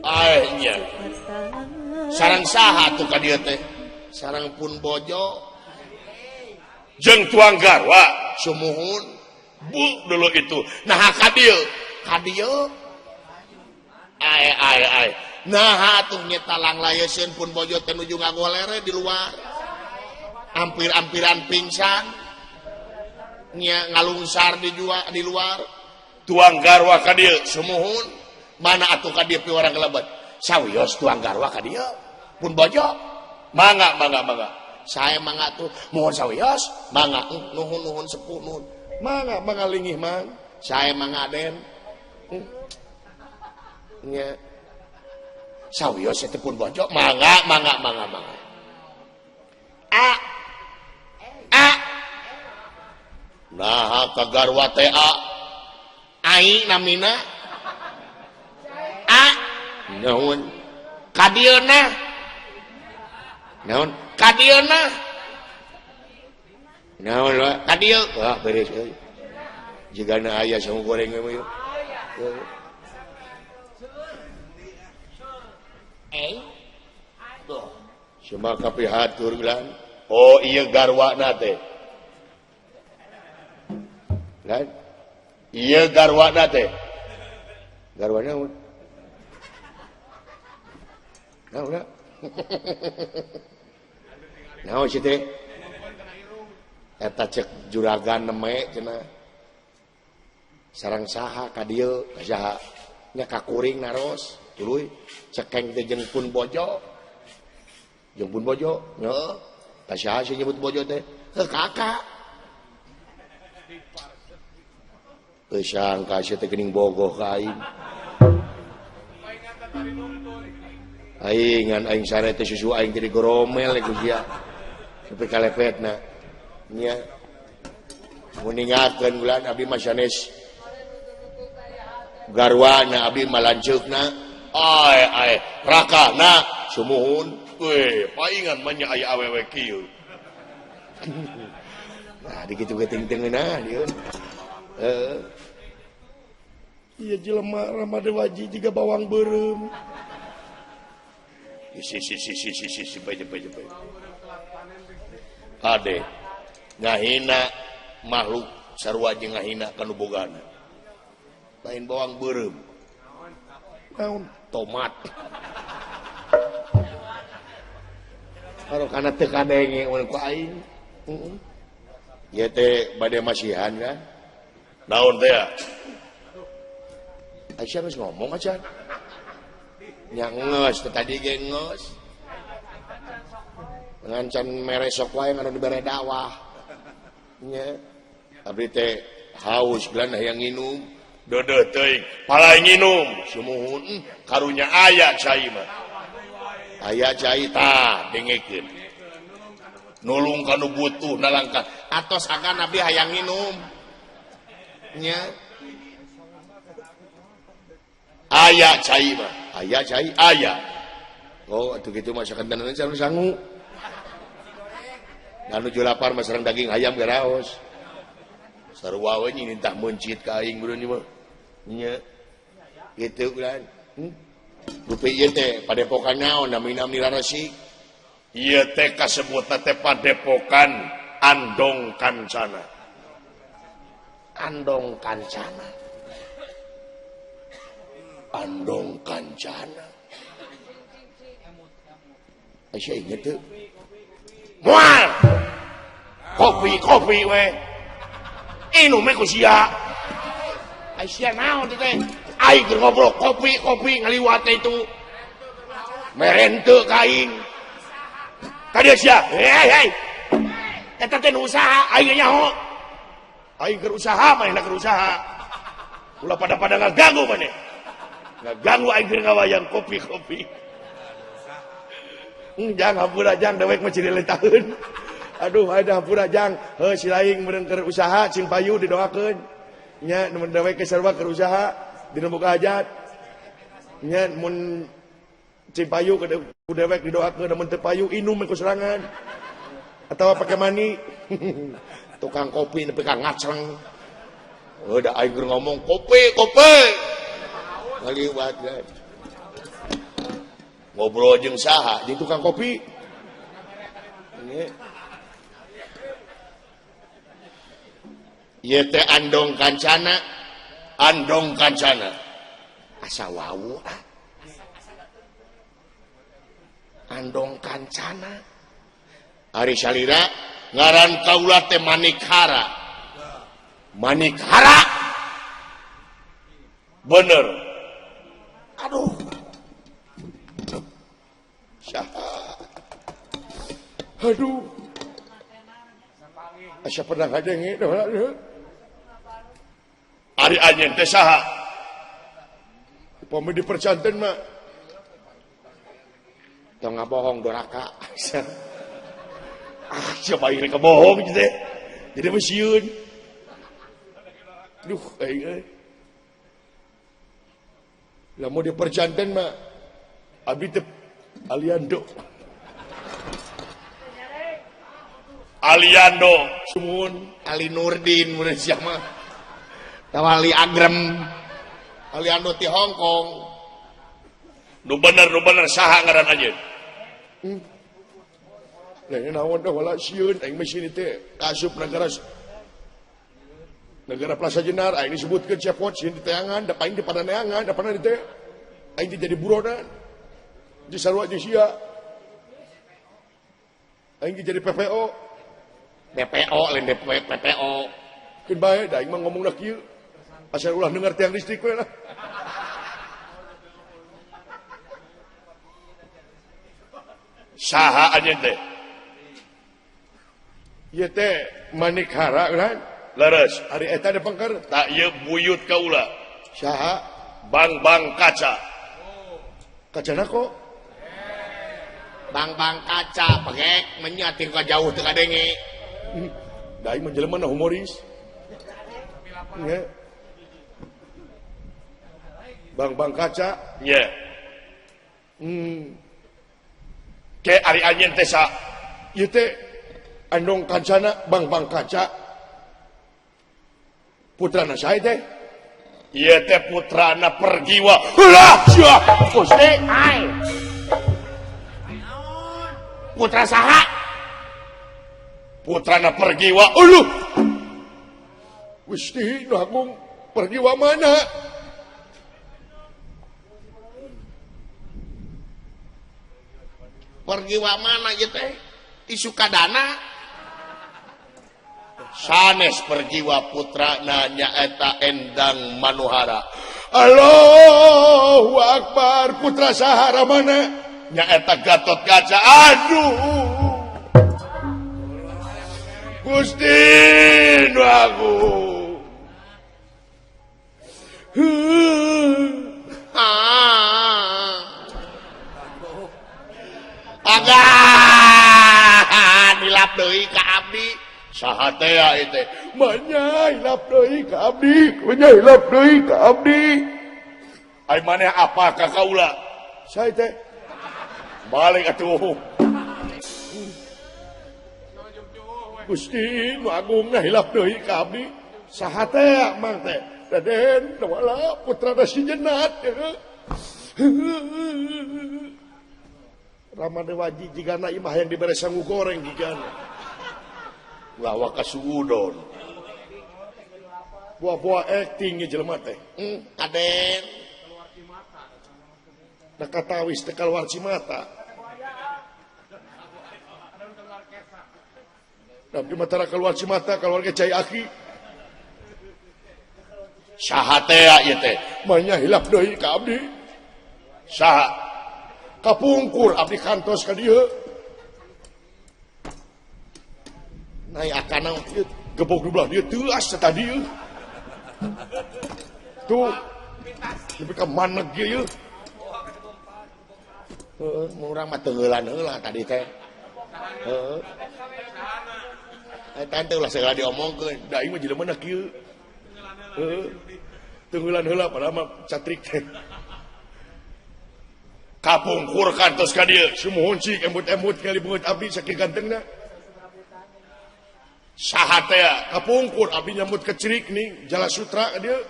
Akhirnya sarang saha tuh ka dieu teh sarang pun bojo jeung tuang garwa sumuhun bu dulu itu nah ka dieu ai ai ai nah atuh nyetalang layeseun pun bojo teh nuju ngagolere di luar ampir-ampiran pingsan nya ngalungsar di di luar tuang garwa ka dieu sumuhun mana atuh ka dieu piwarang kelebet sawios tuang garwa ka dieu pun bojo mangga mangga mangga saya mangga tuh mohon sawios mangga nuhun nuhun sepuh nuhun mangga mangga lingih mang saya mangga den nya sawios teh pun bojo mangga mangga mangga mangga a a nah ka garwa teh a ai namina a naon ka dieu na naon ka dieu na naon lah ka dieu wah beres euy jigana aya sangu goreng we mah tuh cuma kapihatur lan oh ieu garwana teh lan ieu garwana teh garwana naon naon naon sih teh eta cek juragan neme cenah sarang saha ka dieu ka saha nya ka kuring naros tuluy cekeng teh jeung pun bojo heuh ka saha sih nyebut bojo teh heuh kakak teu sangka sia teh geuning bogoh ka aing aing ngan aing sare teh susu aing teh digoromel ku sia sampai kalepetna nya muningakeun bulan abdi mah sanes garwana abdi mah lanceukna ai ai rakana sumuhun we paingan mah nya aya awewe kieu nah dikitu ge ting-tengeunah dieu heeh ieu jelema Ramadan waji jiga bawang beureum si si si si si si si bae bae bae ade ngahina makhluk sarua jeung ngahina ka nu bogana lain bawang beureum naon tomat karo kana teu kadenge mun ku aing heeh ieu teh bade masihan kan naon teh ya Aisyah geus ngomong acan nya geus teh tadi ge geus ngancan mere sok wae anu dibere dakwah nya abdi teh haus geus hayang nginum deudeuh teuing palai nginum sumuhun karunya aya cai mah aya cai tah dengekeun nulung ka nu butuh nalangkah atos agan abdi hayang nginum nya aya cai mah aya cai aya oh atuh kitu mah sakentenan sareng sangu anu lapar mah sareng daging ayam garaos sarua we nyin tah meuncit ka aing beureun ieu mah nya kitu kan rupi ieu teh padepokan naon namina nami resik ieu teh kasebutna teh padepokan Andong Kancana Andong Kancana Andong Kancana Aisyah inget tuh moal kopi kopi we inum ku sia Aisyah naon teh aing keur ngobrol kopi kopi ngaliwat teh itu meren teu ka aing ka dieu sia hei hei eta teh nu usaha aing nyaho aing keur usaha manehna keur usaha ulah pada-pada ngaganggu maneh ngaganggu aing keur ngawayang kopi kopi jang hampura jang dewek mah ciri letaheun aduh ada hampura jang heuh si laing meureun keur usaha cing payu didoakeun nya mun dewek ke sarua keur usaha dina boga hajat nya mun cing payu ku dewek didoakeun mun teu payu inum ku serangan Atau pakai mani. Tukang kopi nepi ka ngacreng. Udah aing keur ngomong kopi, kopi. Ngaliwat guys. Ngobrol jeung saha? Jeung tukang kopi. Ini. Ieu teh andong kancana, andong kancana. Asa wau ah. Andong kancana. Ari salira ngaran kaula teh Manikhara. Manikhara. Bener. Aduh. Saha. Aduh. Asa pernah ngadenge Ari anjeun teh saha? Upami dipercanten mah tong ngabohong doraka. Ah, siapa aing rek bohong kitu teh. Jadi mah sieun. Duh, aing euy. Lamun dipercanten mah abdi teh Aliando. Aliando, sumuhun. Ali Nurdin mun sia mah. Tawali Agrem. Aliando ti Hong Kong. Nu bener saha ngaran anjeun? Lain naon dah wala sieun aing mah sieun teh asup negara negara Plaza Jenar aing disebutkeun cepot sieun di teangan da paing di padaneangan da pernah di teh aing teh jadi buronan di sarua jeung sia aing jadi PPO DPO lain PPO keun bae da aing mah ngomongna kieu asal ulah dengar tiang listrik we lah. Saha anjeun teh? Ieu teh Manikhara kan? Leres. Ari eta da pengker? Tak ieu buyut kaula. Saha? Bang-bang kaca. Kacana kok? Bang-bang kaca pegek menyating ka jauh teu kadenge. Da aing mah jelema na humoris. Nya. Bang-bang kaca. Nya. Ke ari anjeun teh sa? Ieu teh andong kancana bang-bang kaca. Putrana saha teh? Ieu teh putrana Pergiwa. Heulah sia. Gusti ai. Putra saha? Putrana Pergiwa. Uluh. Gusti nu agung Pergiwa mana? Pergiwa mana ieu teh? Ti Sukadana. Sanes Pergiwa putrana nyaeta Endang Manuhara. Allahu Akbar, putra saha ramana? Nyaeta Gatot Kaca. Aduh. Gusti nu agung. Agah dilap deui ka abdi. Saha teh ieu teh? Manya hilap deui ka abdi, manya hilap deui ka abdi. Ai maneh apa ka kaula? Saya teh balik atuh. Gusti nu agungna hilap deui ka abdi. Saha teh mang teh? Raden Dawala putra si Jenat. Ramadewaji jigana imah yang dibere sangu goreng jigana. Lawa kasuudon. Buah-buah acting jelema teh. Aden. Da katawis teh kaluar cimata. Da di matara keluar cimata keluar ge cai aki. Saha teh ieu teh? Manya hilap deui ka abdi. Saha? Kapungkur abdi kantos ka dieu. Naik akana gebok di belah dieu teuas tadi ieu. Tuh. Nepi ka maneg ieu. Heeh, urang mah teuheulan heula tadi teh. Heeh. Eta teh ulah segala diomongkeun. Da ieu mah jelema na kieu. Heeh. Teuheulan heula padahal mah catrik teh. Kapungkur kantos ka dieu. Sumuhun cik embut-embut kali beungeut abdi saking gantengna. Saha teh kapungkur abdi nyambut kecerik nih Jala Sutra ka dieu.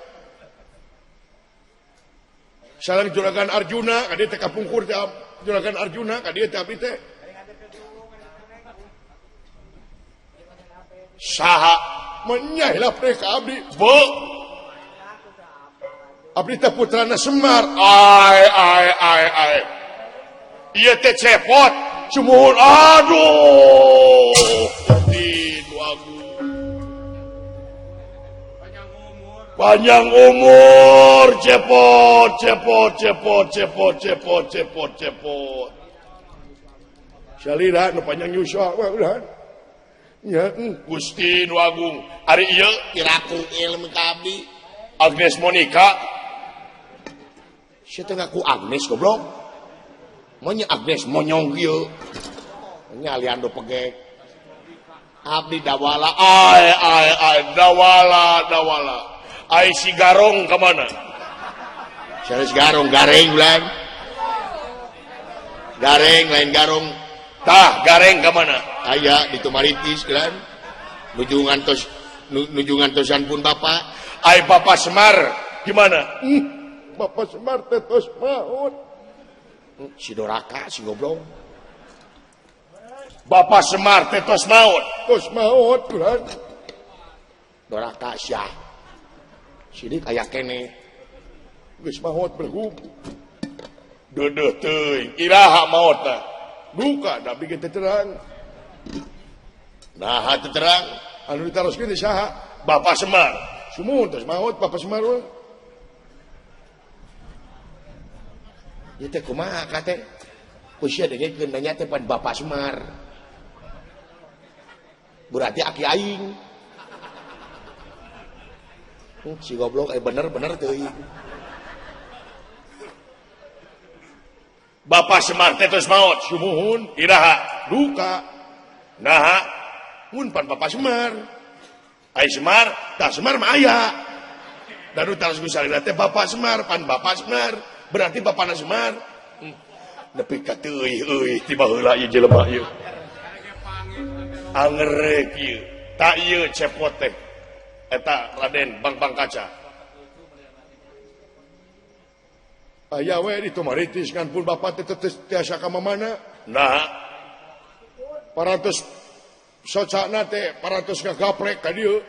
Sareng Juragan Arjuna ka dieu teh kapungkur teh Juragan Arjuna ka dieu teh abdi teh. Saha menyahlah ka abdi. Bu abdi teh putrana Semar. Ai ai ai ai. Ieu teh cepot. Sumuhun aduh. Panjang umur cepot cepot cepot cepot cepot cepot cepot. Salira nu panjang yuswa mah ulah. Nya Gusti nu agung ari ieu kiraku ilmu ka abdi Agnes Monica. Sia teh ngaku Agnes goblok. Monya Agnes monyong kieu. Nya alian do pegek. Abdi dawala ai ai ai dawala dawala. Ai si Garong ka mana? Sanes Garong gareng ulang. Gareng lain Garong. Tah gareng ka mana? Aya di Tumaritis ulang. Nuju ngantos nuju ngantosan pun bapak. Ai Bapak Semar gimana? Bapak Semar teh tos maot. Si doraka si goblok. Bapak Semar teh tos maot. Tos maot ulang. Doraka sia. Sidik aya kene. Geus maot berhub. Deudeuh teuing. Iraha maotna? Duka da abdi ge teu terang. Naha teu terang? Anu ditaroskeun teh saha? Bapak Semar. Sumuhun tos maot Bapak Semar we. Ieu teh kumaha ka teh? Ku sia dengekeun nanya teh pan Bapak Semar. Berarti aki aing. Si goblok bener-bener teuing. Bapak Semar teh tos maot. Sumuhun iraha duka. Naha mun pan Bapak Semar. Ai Semar tah Semar mah aya. Da nu taros ku salira teh Bapak Semar pan Bapak Semar berarti bapana Semar. Nepi ka teuih euy ti baheula ieu jelema ieu. Angerek ieu. Ta ieu cepot teh. Eta Raden Bang-bang kaca. Aya we di Tumaritis kan pun bapak teh tiasa ka mamana. Nah, parantos socana teh parantos ngagaplek ka dieu.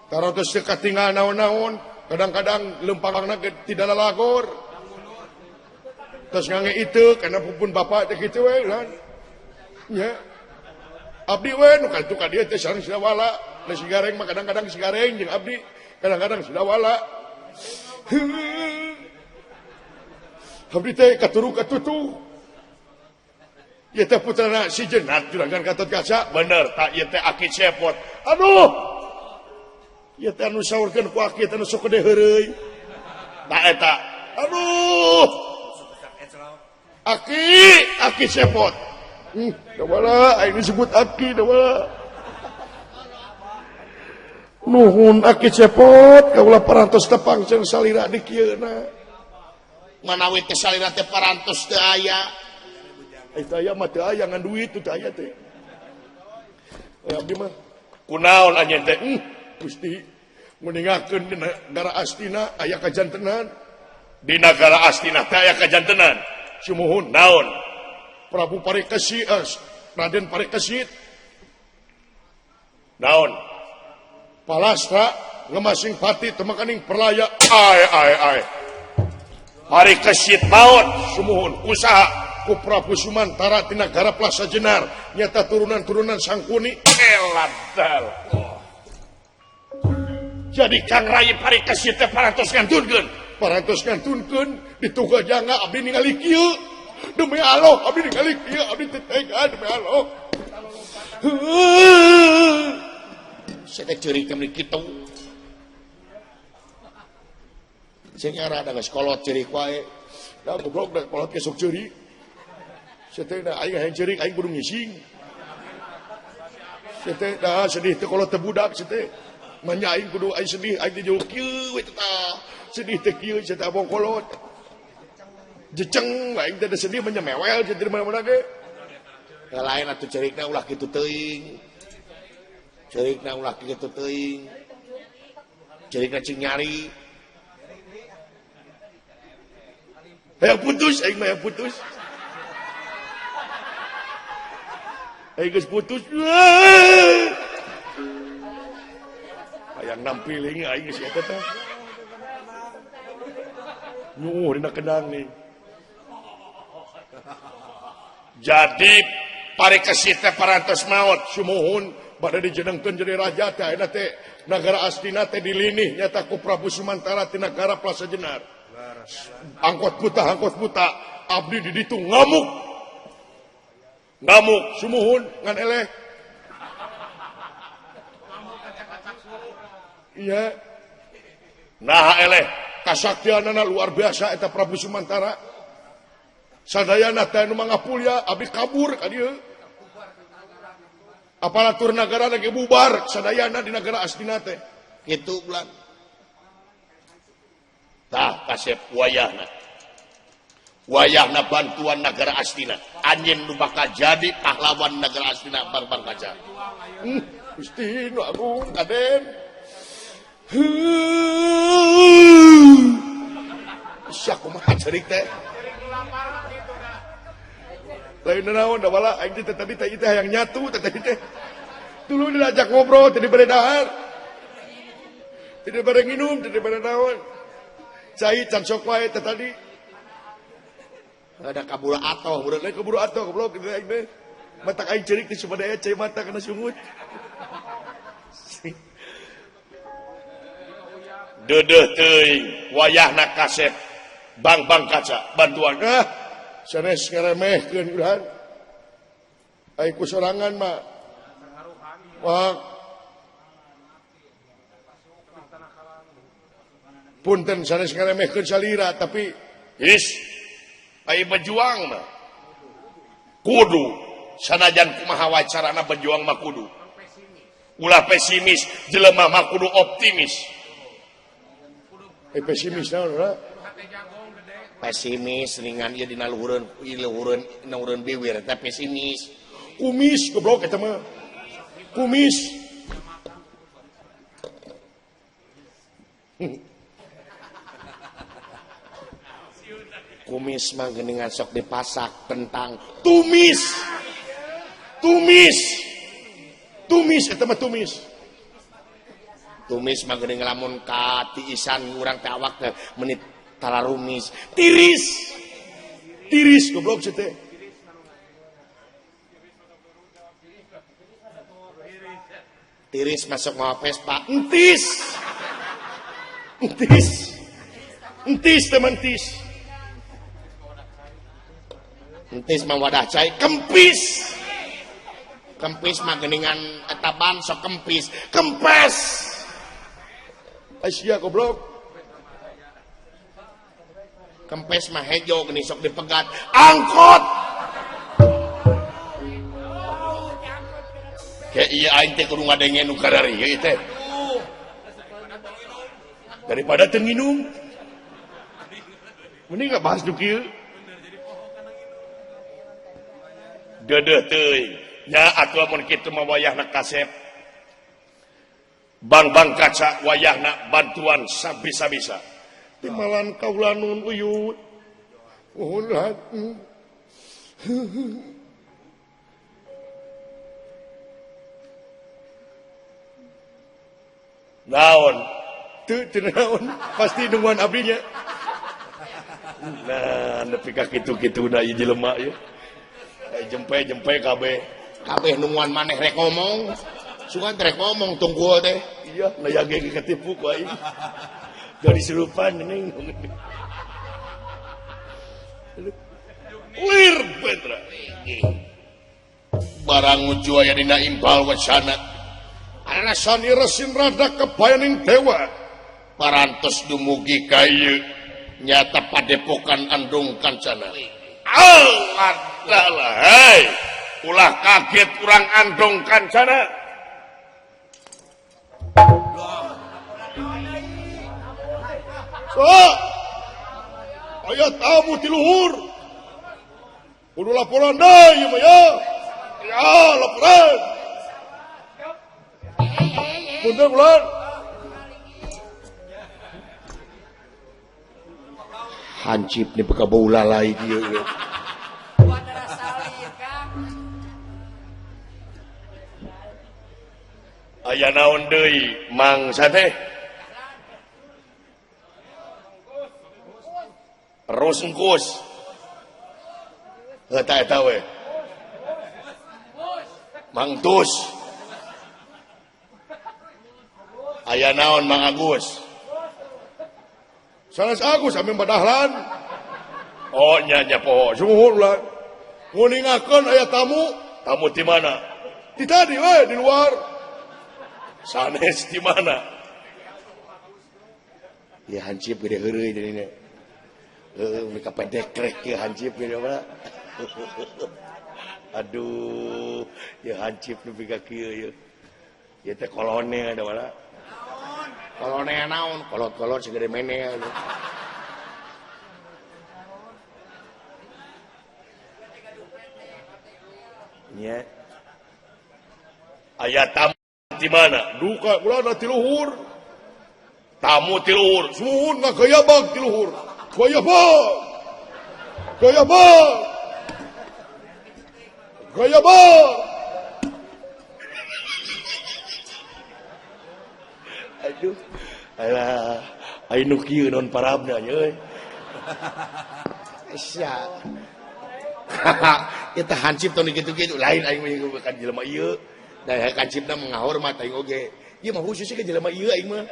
Parantos teu katinggal naon-naon, kadang-kadang lempangna ge tidak lalagor. Terus ngange itu karena pun bapak teh kitu we lan. Nya. Abdi we nu ka ka dieu teh sareng Sidawala, da si Gareng mah kadang-kadang si Gareng jeung abdi, kadang-kadang Sidawala. Abdi teh katuru katutu. Ieu teh putrana si Jenat Juragan Gatot Kaca, bener tak ieu teh aki cepot. Aduh. Ieu teh anu saurkeun ku aki teh anu sok gede heureuy. Tak eta. Aduh. Aki, aki cepot. Dawala, aing disebut aki dawala. Nuhun aki cepot, kaulah parantos tepang jeung salira di kieuna. Manawi teh salira teh parantos teu aya. Eta aya mah teu aya ngan duit teu aya teh. Abdi mah kunaon anjeun teh? Gusti nguningakeun di nagara Astina aya kajantenan. Di nagara Astina teh aya kajantenan. Sumuhun naon? Prabu Parikesit, Raden Parikesit. Naon? Palastra ngemasing pati temakaning perlaya. Ai ai ai. Parikesit maot. Sumuhun usaha ku Prabu Sumantara ti nagara Plaza Jenar nyata turunan-turunan Sangkuni. Eladal. Jadi Kang Rai Parikesit teh parantos ngantunkeun. Parantos ngantunkeun dituga jangga abdi ningali kieu. Demi Allah, abdi ningali kieu, abdi teu tega demi Allah. Saya teh ceurik teh meuni kitu. Sing era da geus kolot ceurik wae. Da goblok da kolot ge sok ceurik. Saya teh da aing hayang ceurik aing kudu ngising. Saya teh da sedih teh kolot teh budak saya teh. Manya aing kudu aing sedih aing teh jauh kieu we teh tah. Sedih teh kieu saya teh abong kolot. Jeceng aing teh sedih mah mewel jadi mana-mana ge. Lain atuh cerikna ulah kitu teuing. Cerikna ulah kitu teuing. Cerikna cing nyari. Hayang putus aing mah hayang putus. Aing geus putus. Hayang nampiling aing geus eta teh. Nyuh dina kendang nih. Jadi Parikesit teh parantos maot sumuhun bade dijenengkeun jadi raja teh ayeuna teh nagara Astina teh dilinih nyata ku Prabu Sumantara ti nagara Plaza Jenar. Angkot buta abdi di ditu ngamuk. Ngamuk sumuhun ngan eleh. Iya. Nah eleh kasaktianana luar biasa eta Prabu Sumantara. Sadayana teh nu mangapulya abdi kabur ka dieu. Aparatur negara lagi bubar sadayana di negara Astina teh. Kitu bulan. Tah kasep wayahna. Wayahna bantuan negara Astina. Anjeun nu bakal jadi pahlawan negara Astina bang-bang kaca. Gusti nu agung Aden. Sia kumaha cerik teh? Lain naon da bala aing teh tadi teh teh hayang nyatu teh tadi teh. Dulu diajak ngobrol teh dibere dahar. Teh dibere nginum, teh dibere naon. Cai can sok wae teh tadi. Ada kaburu atoh, urang lain kaburu atoh goblok kitu aing teh. Matak aing ceurik teh supaya cai mata kana sungut. Deudeuh teuing wayahna kasep bang-bang kaca bantuan. Ah, sanes ngaremehkeun urang. Ai ku sorangan mah. Wah. Punten sanes ngaremehkeun salira tapi is ai berjuang mah kudu sanajan kumaha wae carana berjuang mah kudu. Ulah pesimis, jelema mah kudu optimis. Pesimis naon ora? Pesimis ringan ieu dina luhureun, ieu luhureun, luhureun biwir teh pesimis. Kumis goblok eta mah. Kumis. Kumis mah geuningan sok dipasak kentang. Tumis. Tumis. Tumis eta mah tumis. Tumis mah geuning lamun ka tiisan urang teh awak teh menit tararumis. Tiris. Tiris goblok sia teh. Tiris masuk mawa Vespa. Entis. Entis. Entis teh entis. Entis mah wadah cai kempis. Kempis mah geuningan eta ban sok kempis. Kempes. Asia goblok. Kempes mah hejo geuning sok dipegat. Angkot. Kayak iya aing teh kudu ngadenge nu karari ieu teh. Daripada teu nginum. Mending enggak bahas nu kieu. Deudeuh teuing. Nya atuh mun kitu mah wayahna kasep. Bang-bang kaca wayahna bantuan sabisa-bisa. Timalan kaula nun uyut. Nuhun naon? Teu teu naon, pasti nungguan abdinya. Nah, nepi ka kitu-kitu da ieu jelema ieu. Jempe-jempe kabeh. Kabeh nungguan maneh rek ngomong. Sugan rek ngomong tunggu teh. Iya, na yage ketipu ku aing. Jadi serupan ning. Wir Petra. Barang uju aya dina impal wacana. Alasan iresin rada kebayaning dewa. Parantos dumugi ka ieu nyata padepokan Andung Kancana. Alhamdulillah, hei. Ulah kaget urang Andung Kancana. So, aya tamu ti luhur. Kudu laporan deui ieu mah ya. Ya, laporan. Punten ulan. Hancip nih peka bau lalai kieu. Aya naon deui mangsa teh? Terus engkus. Eta eta we. Mangtus. Aya naon Mang Agus? Sanes Agus ame Dahlan. Oh nya nya poho. Sumuhun ulah. Nguningakeun aya tamu. Tamu di mana? Di tadi we di luar. Sanes di mana? Ya hancip gede heureuy jadina. Heuh, mereka pendek krek ya hancip gede apa? Aduh, ya hancip nepi ka kieu ieu. Ieu teh kolone ada wala. Kolone naon? Kolot-kolot segede mene. Nya. Aya tamu di mana? Duka ulah ti luhur. Tamu ti luhur. Sumuhun ngagayabag ti luhur. Gayabag. Gayabag. Gayabag. Aduh. Alah, aya nu kieu non parabna nya euy. Sia. Eta hancip tong kitu-kitu lain aing mah kan jelema ieu. Da kancipna mengahormat aing oge. Ieu mah khusus ka jelema ieu aing mah.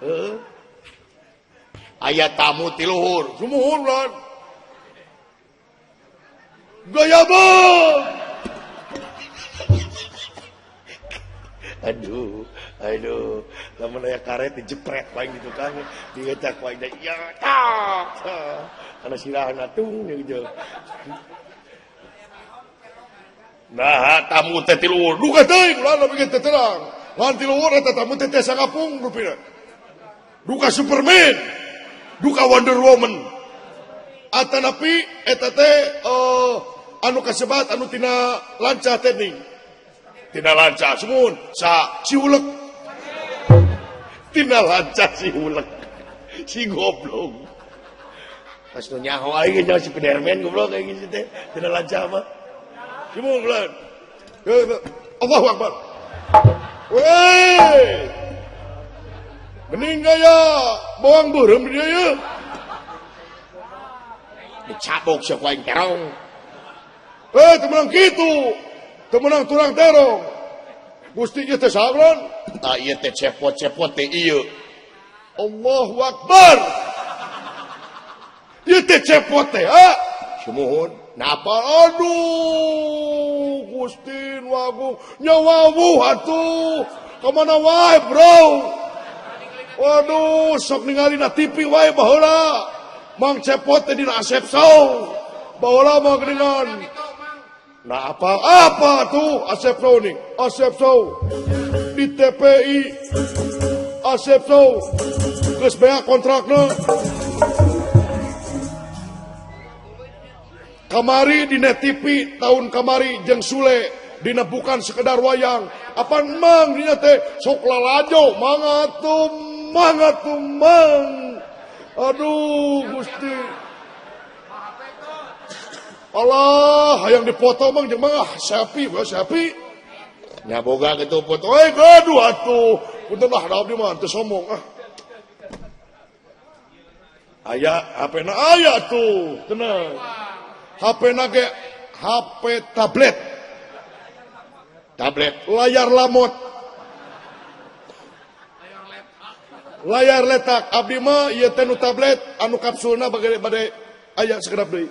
Heeh. Aya tamu ti luhur. Sumuhun ulah. Gayabag. Aduh, aduh, lamun aya karet dijepret paling gitu kan, digetak paling da ya tak. Kana sirahna tung gitu. Nah, tamu teh ti luhur. Duka teuing ulah lebih teh terang. Lawan ti luhur eta tamu teh sangapung rupina. Duka Superman, duka Wonder Woman. Atanapi eta teh anu kasebat anu tina lanca teh ning. Tina lanca sumuhun sa si ulek. Tina lanca si ulek. Si goblok. Pas nu nyaho aing nyaho si Spiderman goblok aing geus teh tina lanca mah. Sumuhun ulah. Allahu Akbar. Weh. Bening gaya bawang beureum di dieu ye. Dicabok sia ku aing terong. Eh, teu meunang kitu. Teu meunang turang terong. Gusti ieu teh saha? Tah ieu teh cepot-cepot teh ieu. Allahu Akbar. Ieu teh cepot teh, ha? Sumuhun. Napa? Aduh, Gusti nu agung nyawawuh atuh. Ka mana wae, bro? Waduh, sok ningali na TV wae baheula. Mang Cepot teh dina Asep Sow. Baheula mah geuningan. Nah apa apa tuh Asep Sow nih? Asep Sow di TPI. Asep Sow geus beak kontrakna. Kamari di Net TV tahun kamari jeung Sule dina bukan sekedar wayang. Apan mang dina teh sok lalajo mangga tuh mang. Aduh Gusti. Allah, hayang dipoto mang jeung mang ah selfie we selfie. Nya boga kitu foto. Eh gaduh atuh. Punten lah da abdi mah teu sombong ah. Aya HP-na aya tuh, tenang. HP-na ge HP tablet. Tablet layar lamot. Layar letak abdi mah ieu teh nu tablet anu kapsulna bade bade aya sakedap deui.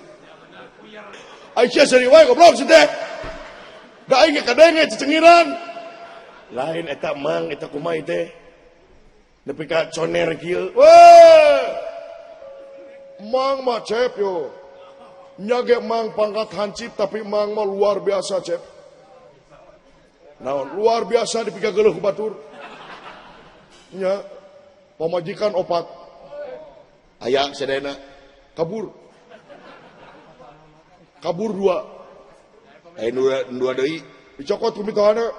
Aisyah seri wae goblok si teh. Da aing ge kadenge cecengiran. Lain eta mang eta kumaha teh. Nepi ka coner kieu. Weh. Mang mah cep yo. Nya ge mang pangkat hancip tapi mang mah luar biasa cep. Naon luar biasa dipikageuleuh ku batur. Nya pamajikan opat. Aya sadayana kabur. Kabur dua. Aya nu dua deui. Dicokot ku mitohana.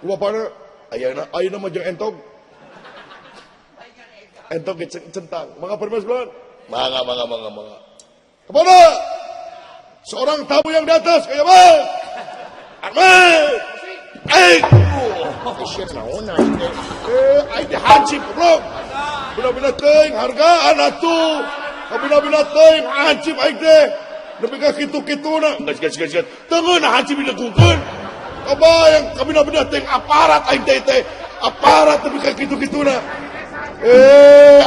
Ku bapana. Ayeuna ayeuna mah jeung entog. Entog ge centang. Mangga permes bulan. Mangga mangga mangga mangga. Kepada seorang tamu yang di atas kayak apa? Ahmad. Eh, Sieun naonan teh. Aing teh hansip goblok. Bina-bina teuing hargaan atuh. Bina-bina teuing hansip aing teh. Nepi ka kitu-kituna. Geus geus geus geus. Teu ngeunah hansip dilengkungkeun. Kabayang kabina-bina teuing aparat aing teh teh. Aparat nepi ka kitu-kituna.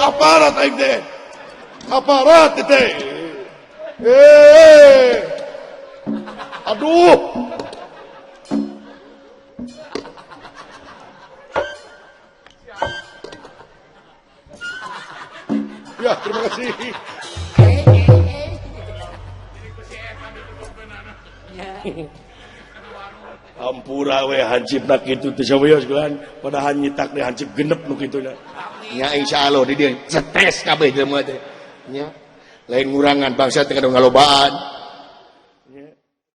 Aparat aing teh. Aparat teh. Aduh. Ya, terima kasih. Ampura we hansipna kitu teh sawios gelan padahal nyitak teh hansip genep nu kituna. Nya insyaallah di dieu stres kabeh jelema teh. Nya lain ngurangan bangsa teh kadang ngalobaan.